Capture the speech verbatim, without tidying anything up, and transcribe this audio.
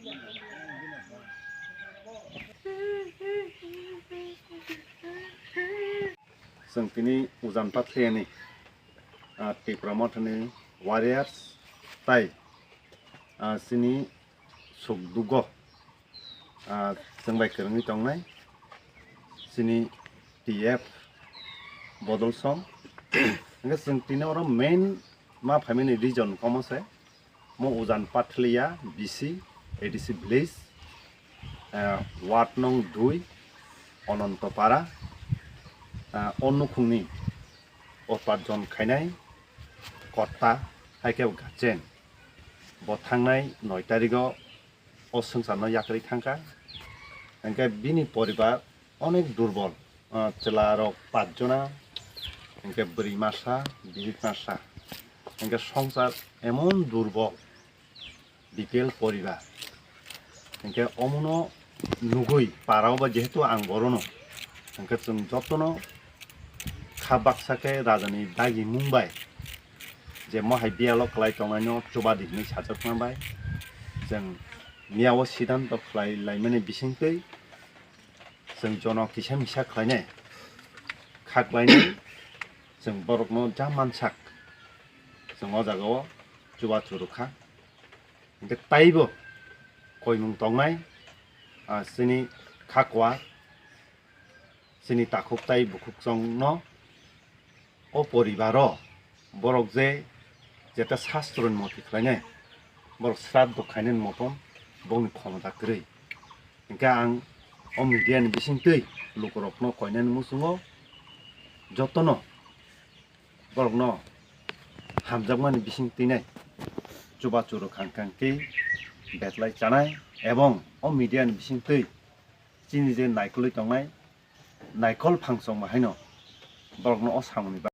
Chwng tini Ujan Pathliyani, ah, Tipra Mothani warriors tai, ah, chini sukdugo, ah, chwng bai kwrwngwi tongnai chini T F Bodol Song. Hwnkhe chwng tini oro main ma phaimani reason komo se, mo Ujan Pathliya B C A D C village, ah, ward nong dui, Ononto Para, ah, o nukhungni uparjon khainai kotta, hai khe guardian. Bo thangnai noi tarigo o swngcharno yakarwi thangkha. Hwnkhe bini poribar onek durbol, ah, chwla rok pach jona, hwnkhe bwrwi masa, bihik masa. Hwnkhe swngchar emon durbol, B P L poribar. Hwnkhe omono nugwi parao ba jehetu ang borono, hwnkhe chwng jotono kha baksa khe rajani dagi mung bai je mohai biyalo kwlai tongnaino chuba di hinwi sajakma bai chwng miyao sidanto khlai laimani bisingtwi chwng jono kisa misa khlainai kha khlainai chwng borokno ja mansak chwng o jagao chuba churu kha. Hwnkhe taibo koimung tongnai, ah, chini khakwa, chini takhuk tai bukhuk chongno o poribaro borok je jeta sastroni moti khlainai, borok sraddho khainani motom bongni khomota kwrwi. Hwnkhe ang o media ni bisingtwi lukurokno koinani muchungo jotono borokno hamjakmani bising twinai chuba churu khang khang twi betlai chanai ebong o media ni bising twi chini je naikolwi tongnai naikol phangsong bahaino borokno o samungni